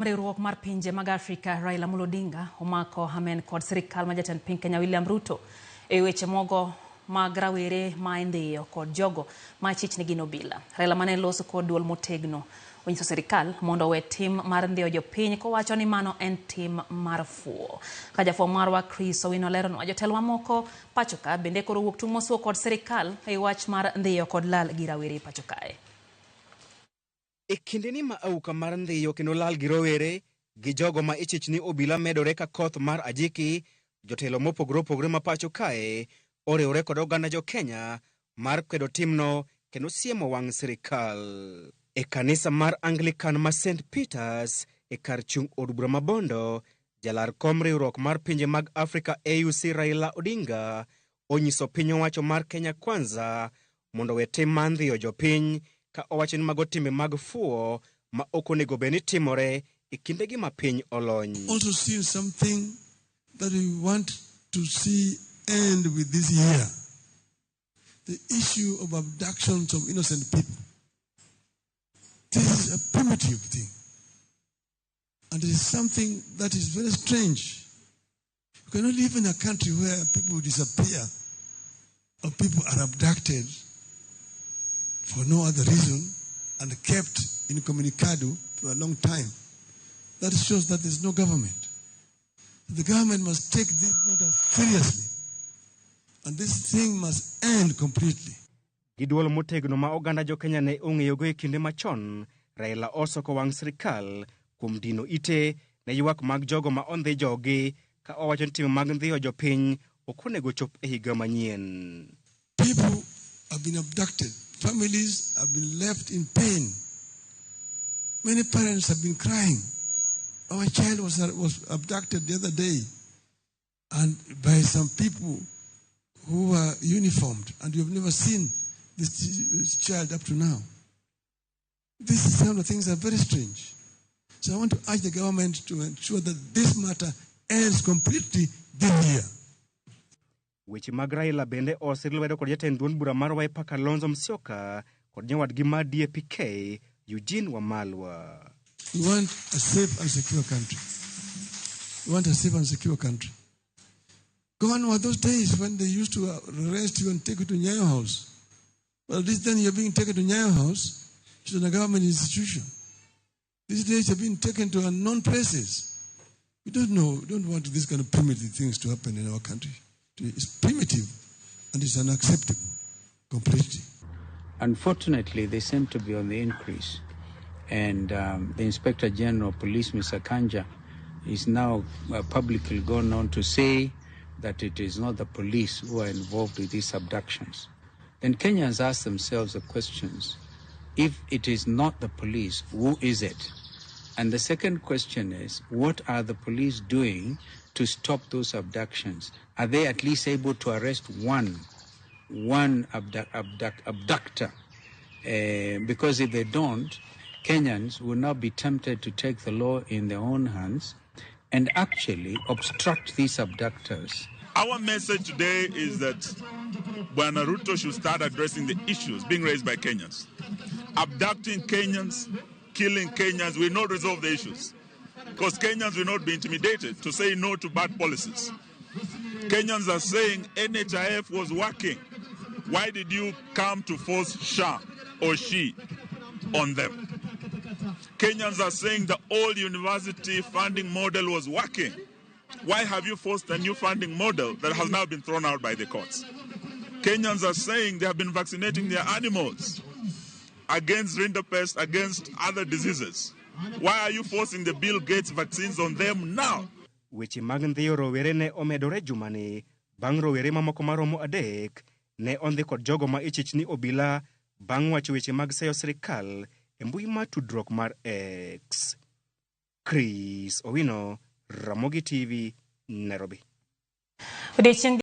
Riwruok mar pinje mag Afrika Raila Amolo Odinga omako amen kod sirikal ma jatend piny Kenya William Ruto e weche mogo mag rawere ma indhiyo kod jogo ma chich ni gin obila. Raila mane loso kod duol motegno onyiso sirikal mondo owe tim mar ndhiyo jopiny kowacho ni mano en tim mar fuwo. Ka jafwambo marwa Chris Owino leronwa, jotelo mamoko pacho ka bende koro owuok tung' mosuo kod sirikal e wach mar ndhiyo kod lal gi rawere pacho kae. E kindeni ma auka mar ndhiyo kendo lal gi rowere gi jogo ma ichich ni obila medore ka koth mar ajiki, jotelo mopogore opogore ma pacho kae oriwore kod oganda jo Kenya mar kwedo timno kendo siemo wang' sirikal. E kanisa mar Anglican ma St Peters e kar chung' od bura ma Bondo, jalar kom riwruok mar pinje mag Afrika AUC Raila Odinga onyiso piny owacho mar Kenya Kwanza mondo owe tim mar ndhiyo jopiny ka owacho ni mago timbe mag fuwo ma ok onego bed ni timore e kindegi ma piny olony. Also seen something that we want to see end with this year. The issue of abductions of innocent people. This is a primitive thing. And it is something that is very strange. You cannot live in a country where people disappear or people are abducted for no other reason and kept incommunicado for a long time. That shows that there's no government. The government must take this matter seriously. And this thing must end completely. Gi duol motegno ma oganda jo Kenya ne ong'eyogo e kinde machon, Raila osoko wang' sirkal kuom dino ite ne ywak mag jogo ma ondhi jogi ka owacho ni timbe mag ndhiyo jopiny ok onego chop e higa manyien. People have been abducted. Families have been left in pain. Many parents have been crying. Our child was abducted the other day and by some people who were uniformed, and we have never seen this child up to now. These kind of things are very strange. So I want to urge the government to ensure that this matter ends completely this year. Weche mag Raila bende osir lwedo kod jatend duond bura mar Wiper Kalonzo Musyoka kod nyawadgi mar DAP-K Eugene Wamalwa. We want a safe and secure country. We want a safe and secure country. Gone were those days when they used to arrest you and take you to Nyayo House. Well, at least then you're being taken to Nyayo House, which is a government institution. These days you're being taken to unknown places. We don't know, we don't want these kind of primitive things to happen in our country. It's primitive and it's unacceptable completely. Unfortunately, they seem to be on the increase. And the Inspector General of Police, Mr. Kanja, is now publicly gone on to say that it is not the police who are involved with these abductions. Then Kenyans ask themselves the questions, if it is not the police, who is it? And the second question is, what are the police doing to stop those abductions? Are they at least able to arrest one abductor? Because if they don't, Kenyans will now be tempted to take the law in their own hands and actually obstruct these abductors. Our message today is that Bwana Ruto should start addressing the issues being raised by Kenyans. Abducting Kenyans, killing Kenyans will not resolve the issues, because Kenyans will not be intimidated to say no to bad policies. Kenyans are saying NHIF was working. Why did you come to force SHA or SHE on them? Kenyans are saying the old university funding model was working. Why have you forced a new funding model that has now been thrown out by the courts? Kenyans are saying they have been vaccinating their animals against rinderpest, against other diseases. Why are you forcing the Bill Gates vaccines on them now? Weche mag ndhiyo rowere ne omedore jumani bang' rowere mamoko maromo 3 ne ondhi kod jogo ma ichich ni obila bang' wacho weche mag seyo sirikal e mbui mar tudruok mar X. Chris Owino, Ramogi TV, Nairobi. Odiechieng'